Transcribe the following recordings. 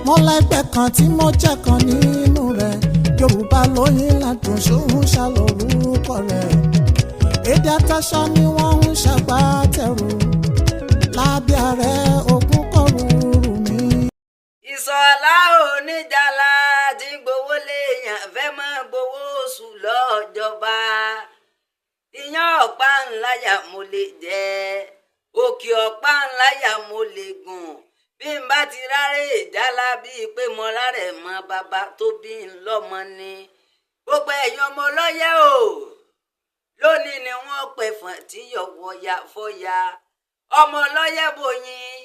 Mo lẹ́gbẹ́ kan tí mo jẹ́ kan nínú rẹ̀. Yorùbá lóyún ládùn ṣóhun ṣàlórúkọ rẹ̀. Èdè àtàṣà ni wọ́n ń ṣàgbátẹrù. Lábẹ́ ààrẹ ogun kọrùrù mi. Ìsọ̀lá oníjàlá tí ń gbowó léèyàn fẹ́ mọ́ gbowó oṣù lọ́jọba. Ìyàn ọ̀pá ńláyà mo lè jẹ, òkè ọ̀pá ńláyà mo lè gùn. Bí n bá ti rárẹ̀ ìjálá bíi pé mo rárẹ̀ mọ́ bàbá tó bí n lọ́mọ ni. Gbogbo ẹ̀yin ọmọ ọlọ́yẹ̀ o, lónìí ni wọ́n pẹ̀ fọ̀n tí yọ̀wọ̀ ya fọ́ya. Ọmọ ọlọ́yẹ̀ bòyìn,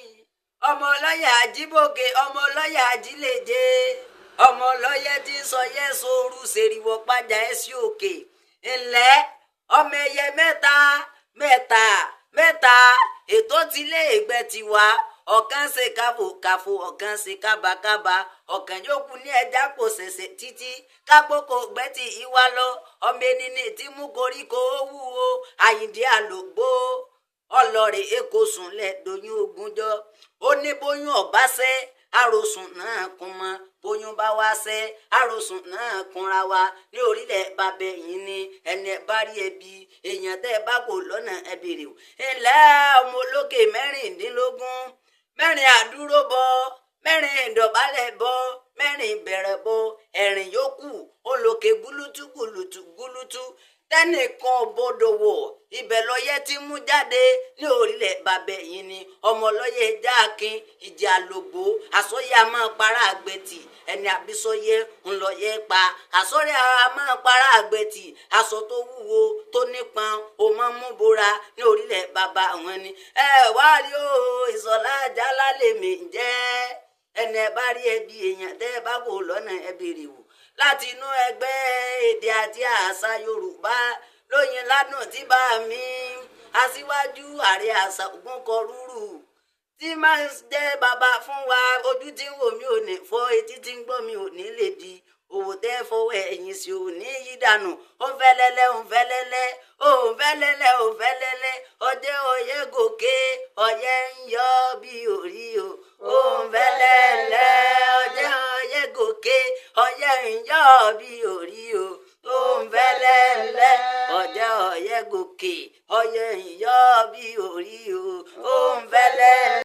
ọmọ ọlọ́yẹ̀ àjíbòkè, ọmọ ọlọ́yẹ̀ àjílẹ̀jẹ, ọmọ ọlọ́yẹ̀ tí ń sọ yẹ́ sóoru ṣèrìwọ̀ padà ẹ̀ sí òkè. Ńlẹ́ ọmọ ẹyẹ mẹ́ta mẹ́ta mẹ́ta ètò tilé ìgbẹ́ tiwa, ọ̀kan ṣe káfò káfò, ọ̀kan ṣe kábàkábà, ọ̀kan yòókù ní ẹja kò ṣẹ̀ṣẹ̀ títí kápókò gbẹ́tì ìwà lọ. Ọmọ ẹni ní tí mú koríko ó wúwo. Àyìndí àlògbó ọlọ́rẹ̀ èkó sùnlẹ̀ doyún ogúnjọ́. Ó ní bóyún ọ̀bá sẹ́ àròsùn náà kún mọ́, bóyún bá wá sẹ́ àròsùn náà kúnra wa ní orílẹ̀ bàbẹ̀ yìí ni. Ẹni ẹ bá rí ẹbí èèyàn tẹ́ ẹ bá kò lọ́nà ẹ bèrè o. Ńlẹ́ ọmọ olókè 16, mẹ́rin àdúró bọ, mẹ́rin ìdọ̀bálẹ̀ bọ, mẹ́rin ìbẹ̀rẹ̀ bọ, ẹ̀rìn yòókù olókè gúlútú gúlútú gúlútú tẹnìkan gbọ́dọ̀ wọ̀. Ibẹ̀ lọ́yẹ́ tí mú jáde ní orílẹ̀ bàbẹ̀ yìí ni. Ọmọ lọ́yẹ̀ jákin ìjà àlògbò àsọyé a máa para àgbẹ̀tì, ẹni àbísọyé ńlọyẹ pa àsọyé a máa para àgbẹ̀tì. Aṣọ tó wúwo tó nípọn ó máa mú bora ní orílẹ̀ bàbá àwọn ni. Ẹ wá rí o, Ìsọ̀lá Àjàlá lèmi jẹ́. Ẹni ẹ bá rí ẹbí èèyàn tẹ́ ẹ bá kò lọ́nà ẹ bèrè wò láti inú ẹgbẹ́ èdè àti àṣà Yorùbá lóyin ládùn tí bá mi aṣíwájú ààrẹ àṣà ògùn kọ rúrù tí máa ń jẹ́ bàbá fún wa. Ojú tí ń wò mí ò ní fọ́, etí tí ń gbọ́ mi ò ní lè di òwò tẹ́ fọwọ́ ẹ̀yìn sí ò ní yí dànù. Ó ń fẹ́lẹ́lẹ́, ó ń fẹ́lẹ́lẹ́, ó ń fẹ́lẹ́lẹ́, ó ń fẹ́lẹ́lẹ́. Ọjẹ́ ọyẹ́ gòkè, ọyẹ́ ń yọ bí orí o. Ó ń fẹ́lẹ́lẹ́, ọjẹ́ ọyẹ́ gòkè, ọyẹ́ ń yọ bí orí o. Ó ń fẹ́lẹ́lẹ́, ọjẹ́ ọyẹ́ gòkè, ọyẹ́ ń yọ bí orí o. Ó ń fẹ́lẹ́lẹ́.